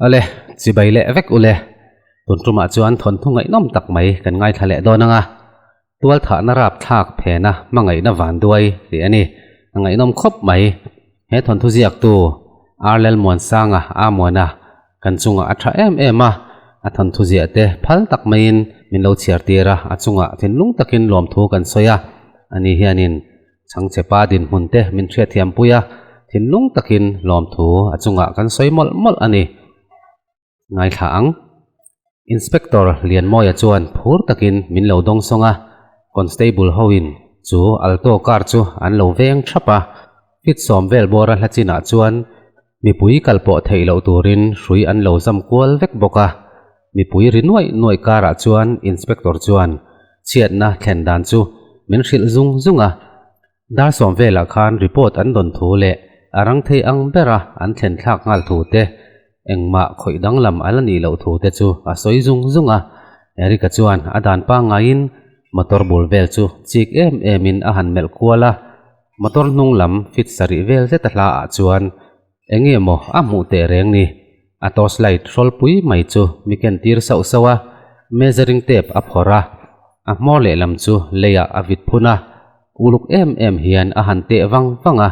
Ale, chibai leh vek ule. Tun tumah chuan thawnthu ngaihnawm tak mai kan ngaithla leh dawn ang a. Tual thahna rap thlak phena hmangaihna van duai tih a ni. A ngaihnawm khawp mai. He thawnthu ziaktu Arlel Muansanga Amuana kan chungah a tha em em a, a thawnthu ziah te phal tak maiin min lo chhiar tir a, a chungah thinlung takin lawmthu kan sawi a. Ani hianin Changchepa dinhmun te min hriatthiam pui a, thinlung takin lawmthu a chungah kan sawi mawlh mawlh a ni. Ngaithla ang. Inspector Lianmawia chuan phur takin min lo dawng sawng a, Constable hoin chu Alto car chu an lo veng thap a, fit sawm vel bawra hla chinah chuan mipui kal pawh theih loh turin hrui an lo zam kual vek bawk a, mipui ri nuaih nuaih karah chuan Inspector chuan chhiatna thlen dan chu min hrilh zung zung a. Dar sawm velah khan report an dawn thu leh a rang thei ang bera an thlen thlak nghal thu te, engmah khawih danglam a la nih loh thu te chu a sawi zung zung a. Eric-a chuan a dan pangngaiin motor bul vel chu chik em emin a han melh kual a, motor hnung lam fit sarih vel zet a hla ah chuan enge maw a hmuh teh reng ni. A torch light hrawlpui mai chu mi ken tir sauh sauh a, measuring tape a phawrh a, a hmawr lehlam chu leiah a vit phun a. Uluk em em hian a han teh vang vang a,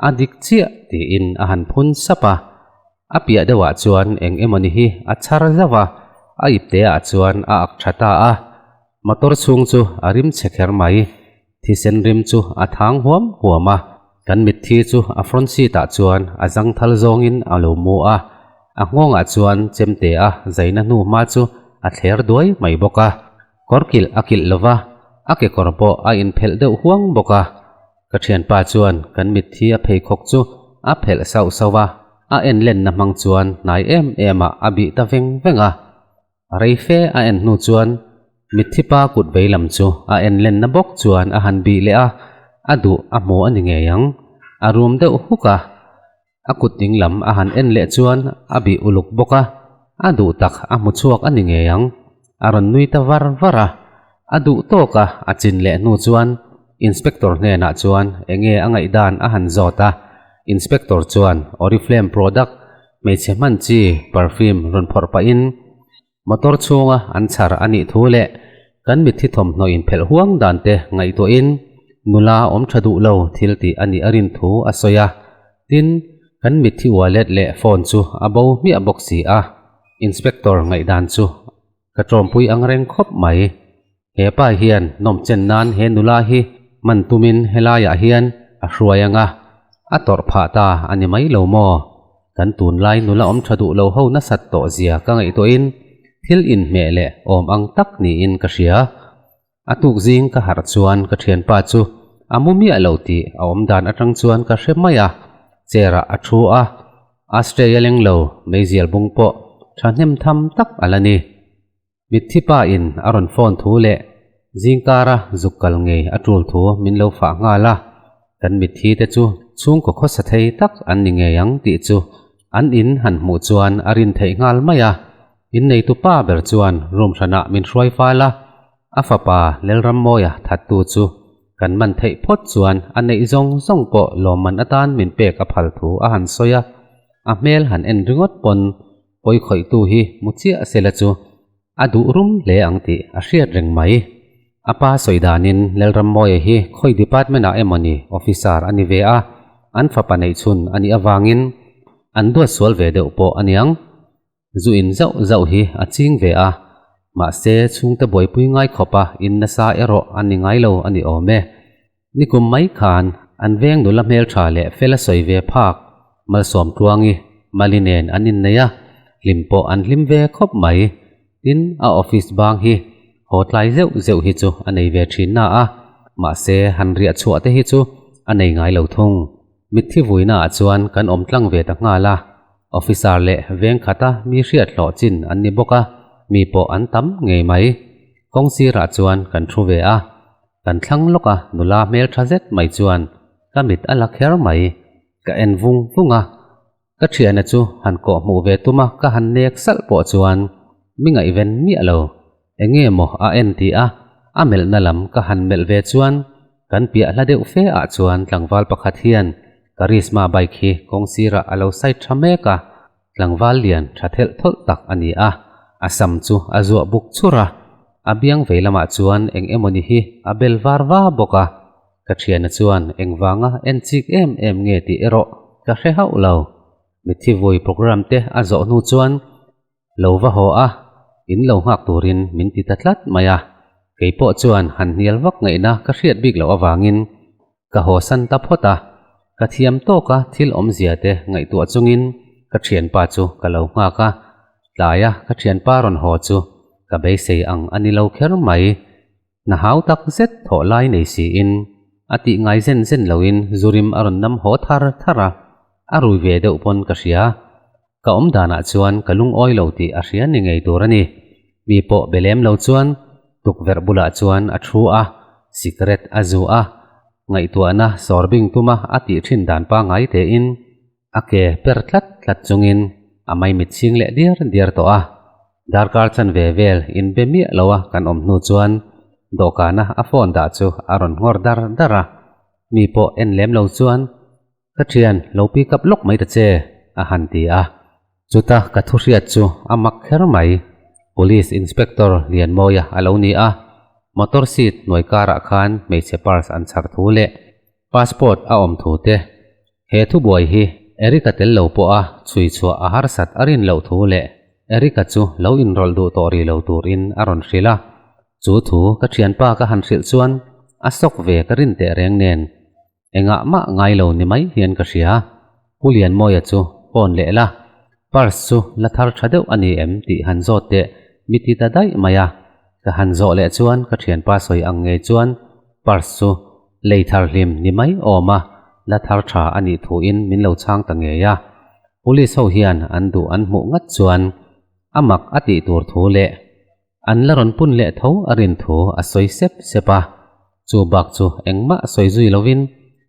a dik chiah tiin a han phun sap a. A piah deuhah chuan eng emawni hi a chhar zauh a, a ipte ah chuan a ak tha ta a. Motor chhung chu a rim chhe kher mai, thisen rim chu a thang huam huam a. Kan mitthi chu a front seat ah chuan a zang thal zawngin a lo mu a, a nghawngah chuan chemte a zaina hnu hma chu a thler duai mai bawk a. Kawr kilh a kilh lo va, a kekawr pawh a inphelh deuh huang bawk a. Ka thianpa chuan kan mitthi a pheikhawk chu a phelh sauh sauh a, a en lenna hmang chuan hnai em em ah a bih ta veng veng a. Rei fe a en hnu chuan mitthi pa kut vei lam chu a en lenna bawk chuan a han bih leh a, a duh a hmu a ni ngei ang. A rum deuh huk a. A kut ding lam a han en leh chuan a bih uluk bawk a, a duh tak a hmu chhuak a ni ngei ang. A rawn nui ta var var a, a duh tawk a, a chin leh hnu chuan Inspector hnenah chuan enge a ngaihdan a han zawt a, Inspector chuan Oriflame product hmeichhe hman chi perfume rawn phawrh pahin Motor chhunga an chhar a nih thu leh kan mitthi thawmhnaw inphelh huang dan te ngaihtuahin nula awm tha duh lo thil tih a nih a rin thu a sawi a. Tin, kan mitthi wallet leh phone chu a bo hmiah bawk si a, Inspector ngaihdan chu ka tawmpui ang reng khawp mai. He pa hian nawmchen nan he nula hi man tumin helaiah hian a hruai ang a, a tawrh phah ta a ni mai lo maw? Kan tunlai nula awm tha duh lo ho nasat tawh zia ka ngaihtuahin thil inhmeh leh awm ang tak niin ka hria. A tuk zing ka harh chuan ka thianpa chu a mu miah lo tih a awm dan atang chuan ka hre mai a, chair ah a thu a, Astray a leng lo, meizial bung pawh thahnem tham tak a la ni. Mitthi pa in a rawn phone thu leh zingkara zuk kal ngei a tul thu min lo fah nghal a, kan mitthi te chu chhungkaw khawsa thei tak an ni ngei ang tih chu an in han hmuh chuan a rin theih nghal mai a, inneitu pa ber chuan room hranah min hruai fal a, a fapa Lelrammawia thattu chu kan man theih phawt chuan a neih zawng zawng pawh lawmman atan min pek a phal thu a han sawi a, a hmel han en ringawt pawn Pawi khawihtu hi mu chiah sela chu a duh rum hle ang tih a hriat reng mai. A pa sawi danin Lalrammawia hi khawi department ah emaw ni officer a ni ve a, an fapa neih chhun a nih avangin an duat sual ve deuh pawh a niang. Zu in zauh zauh hi a ching ve a, mahse chhungte buaipui ngai khawpa in nasa erawh a ni ngai lo a ni awm e. Nikum mai khan an veng nula hmeltha leh fela sawi ve phak Malsawm Tluangi, Mali nen an innei a, hlim pawh an hlim ve khawp mai. Tin, a office bang hi haw tlai zeuh zeuh hi chu a nei ve thin na a, mahse han riah chhuah te hi chu a nei ngai lo thung. Mitthi vuina ah chuan kan awm tlang ve ta nghal a, officer leh veng khata mi hriat hlawh chin an ni bawk a, mi pawh an tam ngei mai. Kawng sirah chuan kan thu ve a, Kan thlang lawk a, nula hmel tha zet mai chuan ka mit a la kher mai. Ka en vung vung a, ka thiana chu han kawh hmuh ve tum a ka han nek salh pawh chuan mi ngaihven miah lo. Enge maw a en ti a, a melhna lam ka han melh ve chuan kan piah hla deuh fe ah chuan tlangval pakhat hian Karizma bike hi kawng sirah a lo side tha mek a. Tlangval lian tha thelh thawlh tak a ni a, a sam chu a zuah buk churh a, a biang vei lamah chuan eng emawni hi a bel var va bawk a. Ka thiana chuan engvanga en chik em em nge tih erawh ka hre hauh lo. Mitthi vui programme te a zawh hnu chuan lo va haw a, in lo nghak turin min ti ta tlat mai a. Kei pawh chuan han hnial vak ngaihna ka hriat bik loh avangin ka haw san ta phawt a. Ka thiam tawka thil awmzia te ngaihtuah chungin ka thianpa chu ka lo nghak a. Tlaia ka thianpa rawn haw chu ka beisei ang a ni lo kher mai. Hna hau tak zet thawh lai nei siin a tih ngai zen zen loin zurim a rawn nam haw thar thar a, a rui ve deuh pawn ka hria. Ka awm danah chuan ka lungawi lo tih a hria ni ngei tur a ni. Mi pawh be lem lo chuan tukverh bulah chuan a thu a, sikret a zu a, ngaihtuahna sawr bing tuma a tih thin dan pangngai tein A ke per tlat tlat chungin a maimit chhing leh diar diar tawh a. Darkar chanve vel inbe miah lo a kan awm hnu chuan dawhkana a phone dah chu a rawn nghawr dar dar a. Mi pawh en lem lo chuan, Ka thian, lo pick up lawk mai ta che, a han ti a. Chuta ka thu hriat chu a mak kher mai. Police Inspector Lianmawia a lo ni a, motor seat hnuai karah khan hmeichhe purse an chhar thu leh Passport a awm thu te, he thubuai hi Eric-a tel lo pawha chhui chhuah a harsat a rin loh thu leh Eric-a chu lo inrawlh duh tawh rih lo turin a rawn hrilh a. Chu thu ka thianpa ka han hrilh chuan a sawk ve ka rin teh reng nen engah mah ngai lo ni mai hian ka hria. Pu Lianmawia chu phone leh la, purse chu la thar tha deuh a ni em tih han zawt teh mi ti ta daih mai a. Ka han zawh leh chuan ka thianpa sawi ang ngei chuan purse chu lei thar hlim ni mai awm a, la thar tha a nih thuin min lo chhang ta ngei a. Police ho hian an duh an hmuh ngat chuan a mak a tih tur thu leh an la rawn pun leh tho a rin thu a sawi sep sep a. Chu bak chu engmah sawi zui lovin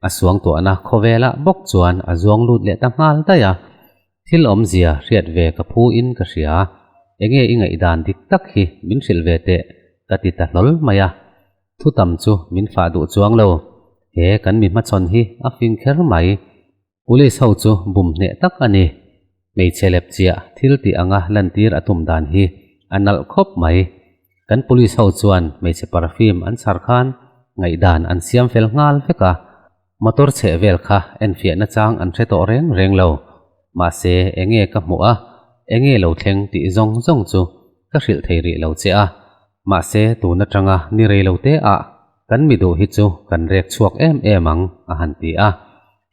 a suangtuahna khawvelah bawk chuan a zuang lut leh ta nghal daih a. Thil awmzia hriat ve ka phu in ka hria, enge i ngaihdan dik tak hi min hrilh ve teh ka ti ta hlawl mai a. Thu tam chu min fah duh chuang lo, he kan mi hmachhawn hi a fing kher mai. Police ho chu bum hneh tak a ni. Hmeichhe lep chiah thil tih anga lantir a tum dan hi a nalh khawp mai. Kan police ho chuan hmeichhe perfume an chhar khan ngaihdan an siam fel nghal vek a. Motor chheh vel kha enfiahna chang an hre tawh reng reng lo. Mahse, enge ka hmuh a, enge lo thleng tih zawng zawng chu ka hrilh thei rih lo che a. Mahse, tun atanga ni rei lo te ah kan mi duh hi chu kan rek chhuak em em ang, a han ti a.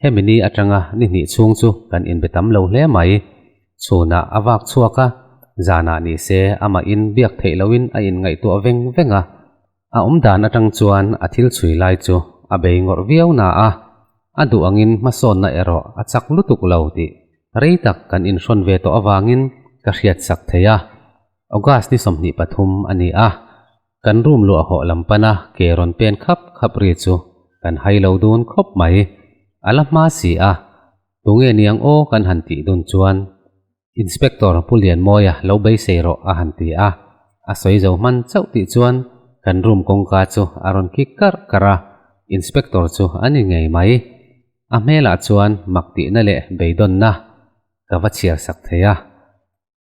Hemi ni atanga ni hnih chhung chu kan inbe tam lo hle mai. Chhunah a vak chhuak a, zanah ni se amahin biak theih loin a inngaihtuah veng veng a. A awm dan atang chuan a thil chhui lai chu a bei ngawrh viau na a, a duh angin hmasawnna erawh a chak lutuk lo tih rei tak kan inhrawn ve tawh avangin ka hriat sak thei a. August ni 23 a ni a, kan room luah hawh lam pana ke rawn pen khap khap ri chu kan hai lo dun khawp mai. A la hma si a, tunge niang aw kan han tih dun chuan Inspector Pu Lianmawia lo beisei rawh a han ti a, a sawi zo hman chauh tih chuan kan room kawngka chu a rawn kik karh karh a, Inspector chu a ni ngei mai. A hmelah chuan mak tihna leh beidawnna ka va chhiar sak thei a.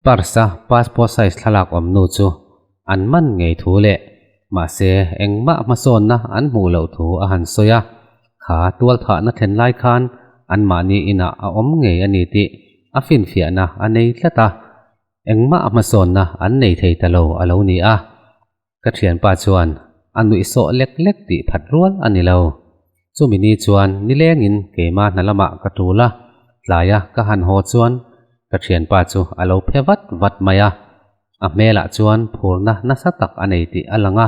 Purse-a passport size thlalak awm nu chu an man ngei thu leh mahse engmah hmasawnna an hmuh loh thu a han sawi a, kha tualthahna thlen lai khan anmahni inah a awm ngei a ni tih a finfiahna a nei tlat a, engmah hmasawnna an nei thei ta lo a lo ni a. Ka thianpa chuan a nuihsawh lek lek tih phat rual a ni lo. Chumi ni chuan nilengin keimah hna lamah ka tul a, tlaia ka han haw chuan ka thianpa chu a lo phe vat vat mai a. A hmelah chuan phurna nasa tak a nei tih a lang a.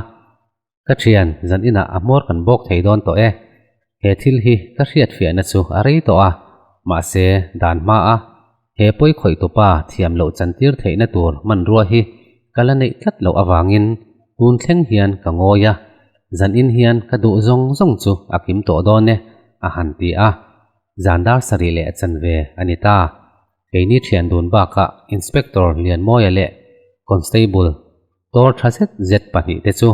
Ka thian, zan inah a hmawr kan bawk thei dawn tawh e. He thil hi ka hriatfiahna chu a rei tawh a, mahse dan hma a he pawi khawih tupa thiam loh chantir theihna tur hmanrua hi ka la neih tlat loh avangin tun thleng hian ka ngawi a, zan in hian ka duh zawng zawng chu a kim tawh dawn e, a han ti a. Zan dar sarih leh chanve a ni ta. Keini thian dun bakah Inspector Lianmawia leh Constable Tor tha zet zet pahnihte chu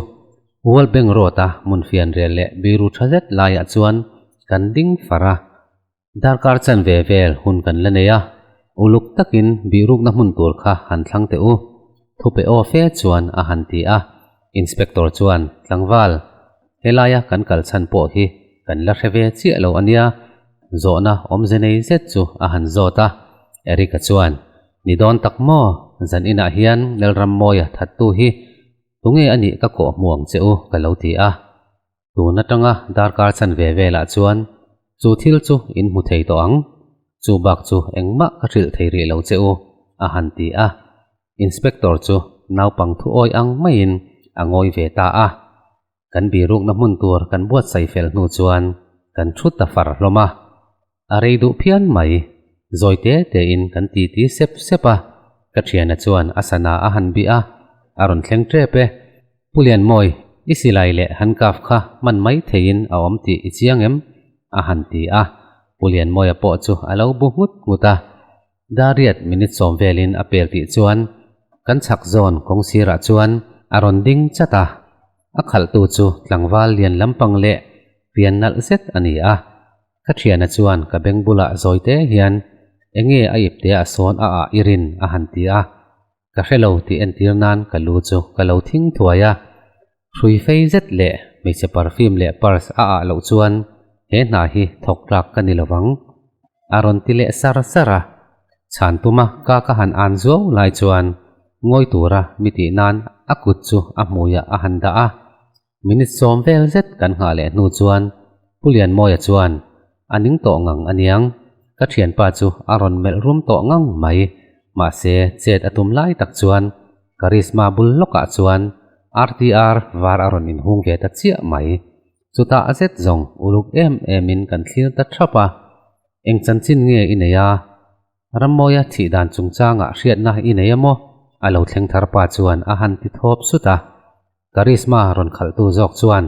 World Bank Road-a hmun fianrial leh biru tha zet laiah chuan kan ding far a. Darkar chanve vel hun kan la nei a. Uluk takin bihrukna hmun tur kha han thlang teh u, thupe aw fe chuan a han ti a. Inspector chuan, Tlangval, helaia kan kal chhan pawh hi kan la hre ve chiah lo a nia, zawhna awmze nei zet chu a han zawt a. Eric-a chuan, Ni dawn tak maw, zan inah hian Lalrammawia thattu hi tunge a nih ka kawh hmu ang che u, ka lo ti a. Tun atanga darkar chhan ve velah chuan chu thil chu in hmu thei tawh ang, chu bak chu engmah ka hrilh thei rih lo che u, a han ti a. Inspector chu naupang thu awi ang maiin a ngawi ve ta a. Kan birukna hmun tur kan buatsaih fel hnu chuan kan thu ta far hlawm a. A rei duh phian mai. Zawi te tein kan titi sep sep a, ka thiana chuan a sana a han bih a, a rawn thleng tep e. Pu Lianmawi, i silai leh handcuff kha hman mai theiin a awm tih i chiang em? a han ti a, Pu Lianmawia pawh chu a lo bu nghut nghut a. Dariat minute sawm velin a pel tih chuan kan chhak zawn kawng sirah chuan a rawn ding chat a, a khalhtu chu tlangval lian lampang leh pian nalh zet a ni a. Ka thiana chuan ka beng bulah zawi te hian enge a ipte a sawn a ah i rin a han ti a, ka hre lo tih entir nan ka lu chu ka lo thing thuai a. Hrui fei zet leh hmeichhe perfume leh purse a ah loh chuan he hna hi thawk tlak ka ni lovang a rawn ti leh sar sar a. Chhan tuma ka ka han an zuau lai chuan ngawi tura mi tih nan a kut chu a hmuiah a han dah a. Minute sawm vel zet kan nghah leh hnu chuan Pu Lianmawia chuan a ning tawh ngang aniang, ka thianpa chu a rawn melh rum tawh ngang mai. Mahse, chet a tum lai tak chuan Karisma bul lawkah chuan RTR var a rawn inhung ve ta chiah mai. Chutah a zet zawng uluk em emin kan thlir ta thap a, Eng chanchin nge i nei a? Rammawia thih dan chungchangah hriatna i nei a maw? A lo thleng thar pa chuan a han ti thawp sut a. Karisma rawn khalhtu zawk chuan,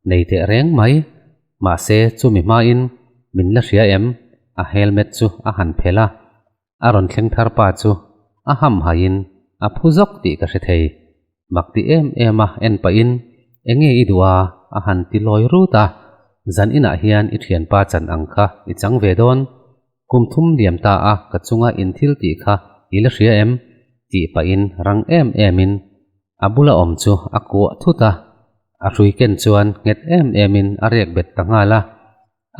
Nei teh reng mai. Mahse, chumi hmain min la hria em? A helmet chu a han phelh a. A rawn thleng thar pa chu a hamhaiin a phu zawk tih ka hre thei. Mak ti em em a en pahin, Enge i duh a? a han ti lawi rut a. Zan inah hian i thianpa chan ang kha i chang ve dawn. Kum thum liam ta a ka chunga in thil tih kha i la hria em? tih pahin rang em emin a bula awm chu a kuah thut a. A hrui ken chuan nghet em emin a rek bet ta nghal a.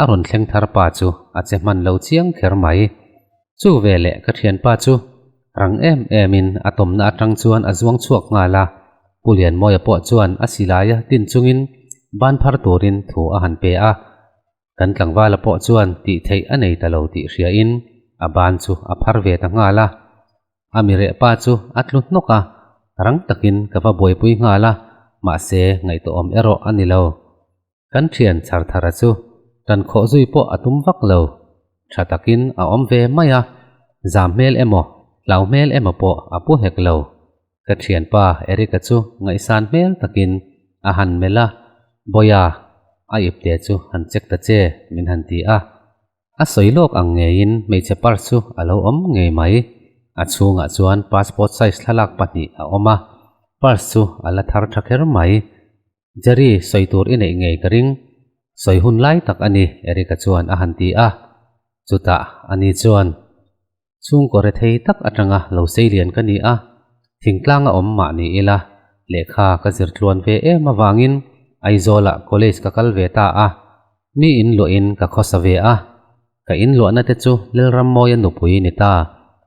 A rawn thleng thar pa chu a che hman lo chiang kher mai. Chu veleh ka thianpa chu rang em emin a tawmna atang chuan a zuang chhuak nghal a, Pu Lianmawia pawh chuan a silaia tin chungin ban phar turin thu a han pe a. Kan tlangvala pawh chuan tih theih a nei ta lo tih hriain a ban chu a phar ve ta nghal a. A mi reh pa chu a tlu hnawk a, rang takin ka va buaipui nghal a, mahse ngaihtuahawm erawh a ni lo. Kan thian chhar thara chu tan khawh zui pawh a tum vak lo. Tha takin a awm ve mai a, zam hmel emaw, hlau hmel emaw pawh a pu hek lo. Ka thianpa Eric-a chu ngaihsan hmel takin a han melh a, Bawia, a ipte chu han check ta che, min han ti a. A sawi lawk ang ngeiin hmeichhe purse chu a lo awm ngei mai. A chhungah chuan passport size thlalak pahnih a awm a, purse chu a la thar tha kher mai. Jerry, sawi tur i neih ngei ka ring. Sawi hun lai tak a ni, Eric-a chuan a han ti a. Chutah, ani chuan, Chhungkaw rethei tak atanga lo sei lian ka ni a, thingtlanga awm mah ni ila, lehkha ka zir tluan ve em avangin Aizawlah college ka kal ve ta a, mi in luahin ka khawsa ve a. Ka inluahna te chu Lalrammawia nupui ni ta,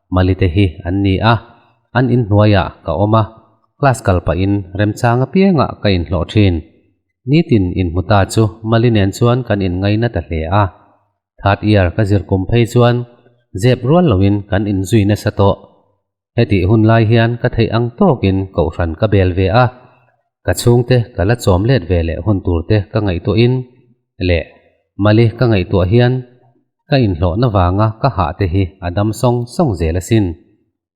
Mali te hi an ni a, an inhnuaiah ka awm a, class kal pahin remchang apiangah ka inhlawh thin. Nitin inhmu ta chu Mali nen chuan kan inngaina ta hle a. Third year ka zir kum phei chuan zep rual loin kan inzui nasa tawh. Hetih hun lai hian ka theih ang tawkin kohhran ka bel ve a, ka chhungte ka la chawm let ve leh hun turte ka ngaihtuahin leh Mali ka ngaihtuah hian ka inhlawhna vanga ka hah te hi a dam sawng sawng zel asin.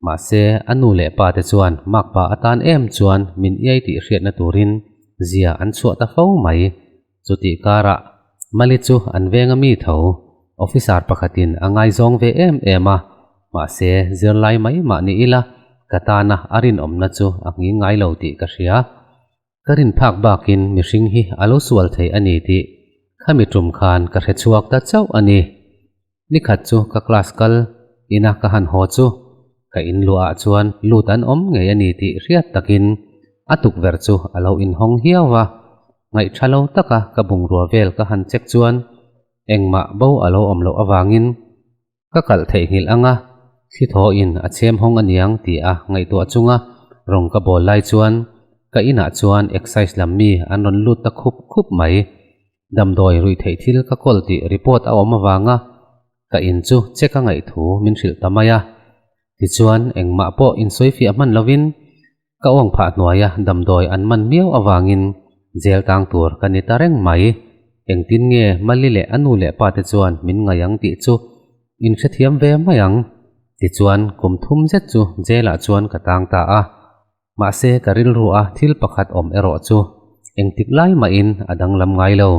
Mahse, a nu leh pa te chuan makpa atan em chuan min iai tih hriatna turin zia an chhuah ta fo mai. Chutih karah Mali chu an venga mi tho, officer pakhatin a ngaizawng ve em em a, mahse zirlai mai mah ni ila ka tana a rinawmna chu a nghing ngai lo tih ka hria. Ka rin phak bakin mihring hi a lo sual thei a ni tih khami tum khan ka hre chhuak ta chauh a ni. Nikhat chu ka class kal. Ina ka han haw chu ka in luahah chuan lut an awm ngei a ni tih hriat takin a tukverh chu a lo inhawng hiau va. Ngaihṭha lo taka ka bungrua vel ka han check chuan engmah bo a lo awm loh avangin ka kalh theihnghilh ang a, thli thawhin a chhem hawng a niang ti a ngaihtuah chunga rawng ka bawl lai chuan ka inah chuan excise lam mi an rawn lut ta khup khup mai. Damdawi ruih theih thil ka kawl tih report a awm avanga ka in chu check a ngaih thu min hrilh ta mai a. Tichuan engmah pawh insawifiah hman lovin Ka awng phah hnuaia damdawi an man miau avangin jail tang tur ka ni ta reng mai. Engtin nge Mali leh a nu leh pa te chuan min ngaih ang tih chu in hrethiam ve mai ang. Tichuan kum thum zet chu jail ah chuan ka tang ta a. Mahse ka rilru a thil pakhat awm erawh chu engtik lai mahin a danglam ngai lo.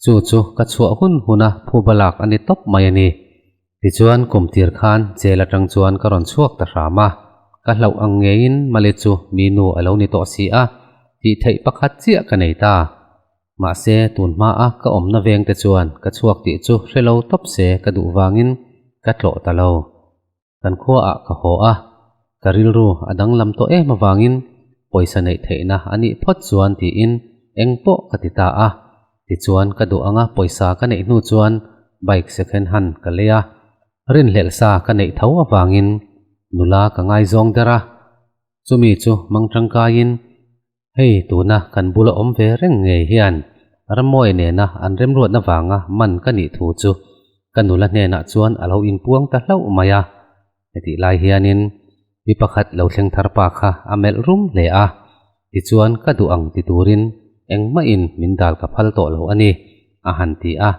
Chu chu ka chhuah hun huna phuba lak a ni tawp mai a ni. Tichuan kum tir khan jail atang chuan ka rawn chhuak ta hram a, ka hlauh ang ngeiin Mali chu mi nu a lo ni tawh si a, tih theih pakhat chiah ka nei ta. Mahse tun hma a ka awmna veng te chuan ka chhuak tih chu hre lo tawp se ka duh vangin ka tlawh ta lo. Kan khuaah ka haw a, ka rilru a danglam tawh em avangin pawisa neih theihna a nih phawt chuan tiin eng pawh ka ti ta a. Tichuan ka duh anga pawisa ka neih hnu chuan bike second hand ka lei a, rinhlelh sa ka neih tho avangin nula ka ngaizawng der a, chumi chu hmang tangkaiin hei tuna kan bula awm ve reng ngei hian Rammawi nena an remruatna vanga man ka nih thu chu ka nula hnenah chuan a lo inpuang ta hlauh mai a. Hetih lai hianin mi pakhat lo thleng thar pa kha a melh rum hle a, tichuan ka duh ang ti turin engmahin min dal ka phal tawh lo a ni, a han ti a.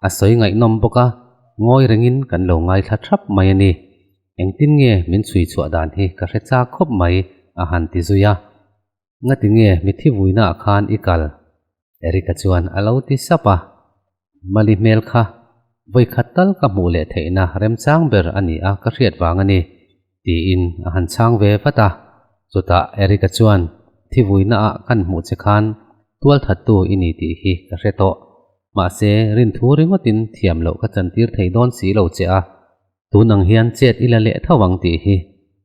A sawi ngaihnawm bawk a, ngawi rengin kan lo ngaithla thap mai a ni. Engtin nge min chhui chhuah dan hi ka hre chak khawp mai, a han ti zui a. Ngati nge mithi vuinaah khan i kal? Eric-a chuan a lo ti sap a. Mali hmel kha vawi khat tal ka hmuh leh theihna remchang ber a ni a ka hriat vang a ni, tiin a han chhang ve vat a. Chutah Eric-a chuan, Thi vuinaah kan hmuh che khan tualthattu i ni tih hi ka hre tawh. Mahse, rinthu ringawtin thiam loh ka chantir thei dawn si lo che a. Tun ang hian chet i la leh tho ang tih hi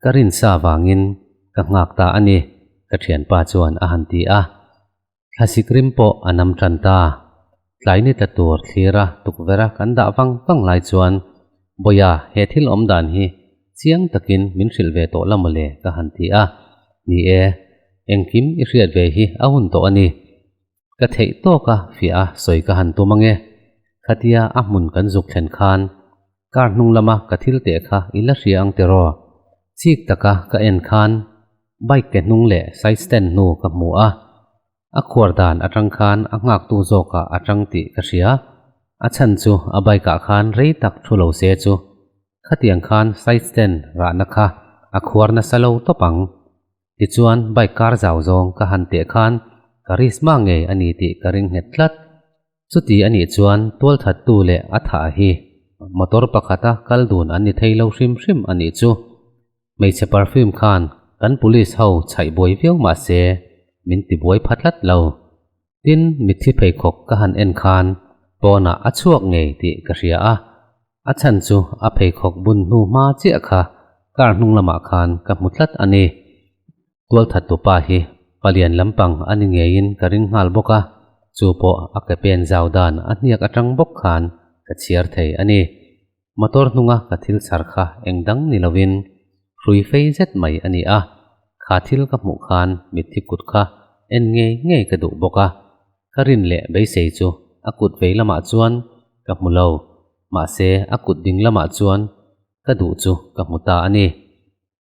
ka rinsa vangin ka nghak ta a ni, ka thianpa chuan a han ti a. Thlasik rim pawh a nam tan ta. Tlai ni tla tur thlira tukverha kan dah vang vang lai chuan, Bawiha, he thil awm dan hi chiang takin min hrilh ve tawh la mawle ka han ti a. Ni e, engkim i hriat ve hi a hun tawh a ni. Ka theih tawk a fiah a sawi ka han tum ange. Khatia a hmun kan zuk thlen khan car hnung lama ka thil teh kha i la hria ang tiraw? Chik taka ka en khan bike ke hnung leh side stand hnu ka hmu a. A khuar dan atang khan a nghaktu zawkah a tang tih ka hria. A chhan chu a bike ah khan rei tak thu lo se chu khatiang khan side stand rahna kha a khuar nasa lo tawp ang. Tichuan bike kar zau zawng ka han teh khan Karisma ngei a ni tih ka ring nghet tlat. Chuti a nih chuan tualthattu leh a thah hi motor pakhata kal dun an ni thei lo hrim hrim a nih chu. Hmeichhe perfume khan kan police ho chhaih buai viau mah se min ti buai pha tlat lo. Tin, mitthi pheikhawk ka han en khan pawnah a chhuak ngei tih ka hria a, a chhan chu a pheikhawk bun hnu hma chiah kha car hnung lamah khan ka hmu tlat a ni. Tualthattu pa hi palian lampang a ni ngeiin ka ring nghal bawk a, chu pawh a ke pen zau dan a hniak atang bawk khan ka chhiar thei a ni. Motor hnunga ka thil chhar kha eng dang ni lovin hrui fei zet mai a ni a, kha thil ka hmuh khan mitthi kut kha en ngei ngei ka duh bawk a, ka rin leh beisei chu a kut vei lamah chuan ka hmu lo, mahse a kut ding lamah chuan ka duh chu ka hmu ta a ni.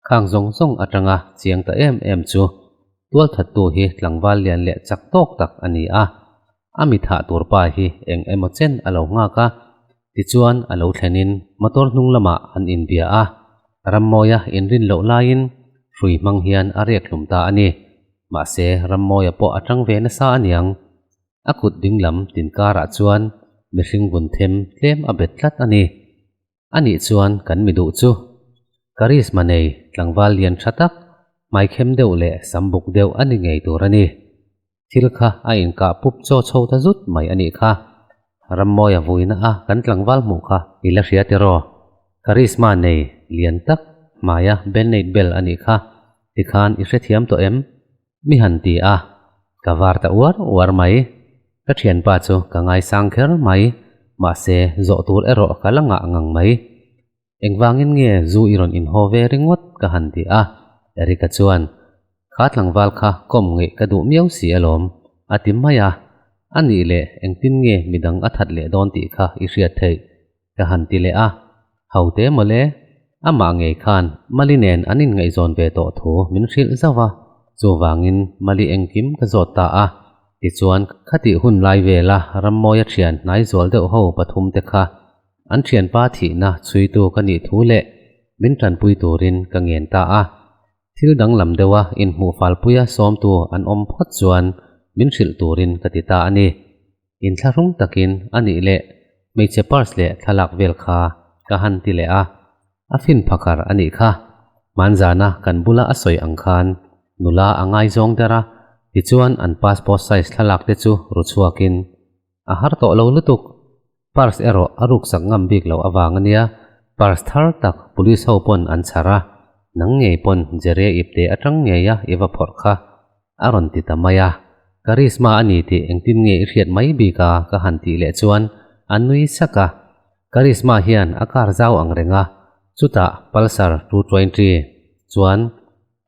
Khang zawng zawng atanga chiang ta em em chu tualthattu hi tlangval lian leh chak tawk tak a ni a, a mi thah tur pa hi eng emaw chen a lo nghak a, tichuan a lo thlenin motor hnung lamah an inbia a, Rammawia inrin loh laiin hrui hmang hian a riak hlum ta a ni. Mahse Rammawia pawh a tang ve nasa aniang, a kut dinglam tinkarah chuan mihring vun them tlem a bet tlat a ni. A nih chuan kan mi duh chu Karisma nei tlangval lian tha tak, hmaikhem deuh leh sam buk deuh a ni ngei tur a ni. Thil kha a inkah pup chaw chho ta zut mai a nih kha. Rammawia vuina a kan tlangval hmuh kha i la hria tiraw? Karisma nei lian tak hmaia band-aid bel a nih kha, tikhan i hrethiam tawh em? Mi han ti a, ka var ta uar uar mai. Ka thianpa chu ka ngaisang kher mai, mahse zawh tur erawh ka la ngah ngang mai. Engvangin nge zu i rawn inhaw ve ringawt ka han ti a, Eric-a chuan, Kha tlangval kha kawm ngeih ka duh miau si alawm, a ti mai a. A nih leh engtin nge midang a that leh dawn tih kha i hriat theih? ka han ti leh a. Haute mawle, amah ngei khan Mali nen an inngaihzawn ve tawh thu min hrilh zauh a, chuvangin Mali engkim ka zawt ta a. Tichuan, khatih hun lai vela Rammawia thian hnai zual deuh ho pathumte kha An thianpa thihna chhuitu ka nih thu leh min tanpui turin ka ngen ta a. Thil danglam deuha inhmuh falpuia sawmtu an awm phawt chuan min hrilh turin ka ti ta a ni. Inthlahrung takin a nih leh hmeichhe purse leh thlalak vel kha ka han ti leh a. A fin phakar a nih kha. Hmanzana kan bula a sawi ang khan nula a ngaizawng der a, tichuan an passport size thlalak te chu ru chhuakin A har tawh lo lutuk. Purse erawh a ruksak ngam bik loh avang a nia, purse thar tak police ho pawn an chhar a, nang ngei pawn Jerry ipte atang ngei a i va phawrh kha a rawn ti ta mai a. Karisma a ni tih engtin nge i hriat mai bik a ka han tih leh chuan a nui sak a. Karisma hian a kar zau ang reng a, chutah Pulsar 220 chuan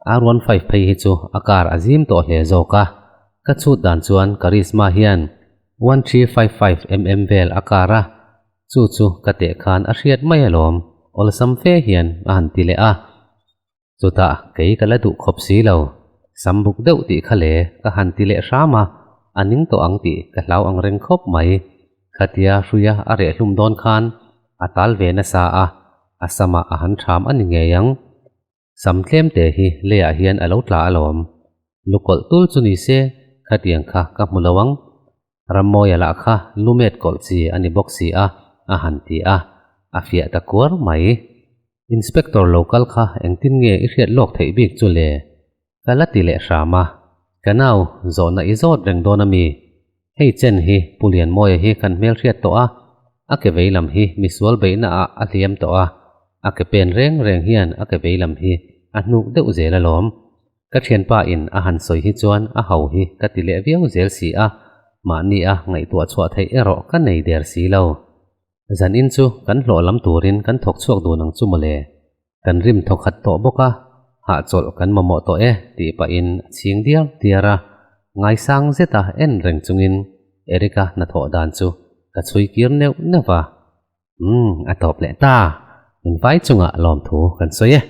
R15 phei hi chu a car a zim tawh hle zawk a, ka chhut dan chuan Karisma hian 1355 mm vel a car a, chu chu ka teh khan a hriat mai alawm, awlsam fe hian a han ti leh a. Chutah kei ka la duh khawp si lo, sam buk deuh tih kha le ka han ti leh hram a, a ning tawh ang tih ka hlau ang reng khawp mai. Khatia hruia a reh hlum dawn khan a tal ve nasa a, a samah a han ṭham a ni ngei ang. Sam tlem te hi leiah hian a lo tla alawm. Lu kawlh tul chu ni se, khatiang kha ka hmu lo ang. Rammawia lah kha lu met kawlh chi a ni bawk si a, a han ti a, a fiah ta kuar mai. Inspector lo kal kha engtin nge i hriat lawk theih bik chu le? Ka la ti leh hram a, ka nau zawhna i zawt reng dawn a mi? Hei chen hi Pu Lianmawia hi kan hmelhriat tawh a, a ke vei lam hi misual beihna ah a hliam tawh a, a ke pen reng reng hian a ke vei lam hi a hnuk deuh zel alawm. Ka thianpa in a han sawi hi chuan a ho hi ka ti leh viau zel si a, mahni a ngaihtuah chhuah theih erawh ka nei der si lo. Zan in chu kan hlawh lam turin kan thawk chhuak dun ang chu mawle. Kan rim thawkhat tawh bawk a, hahchawlh kan mamawh tawh e tih pahin a chhing diar diar a, ngaisang zeta en reng chungin Eric-a hnathawh dan chu ka chhui kir neuh neuh va. Umm, a tawp leh ta, in vai chungah lawmthu kan sawi e.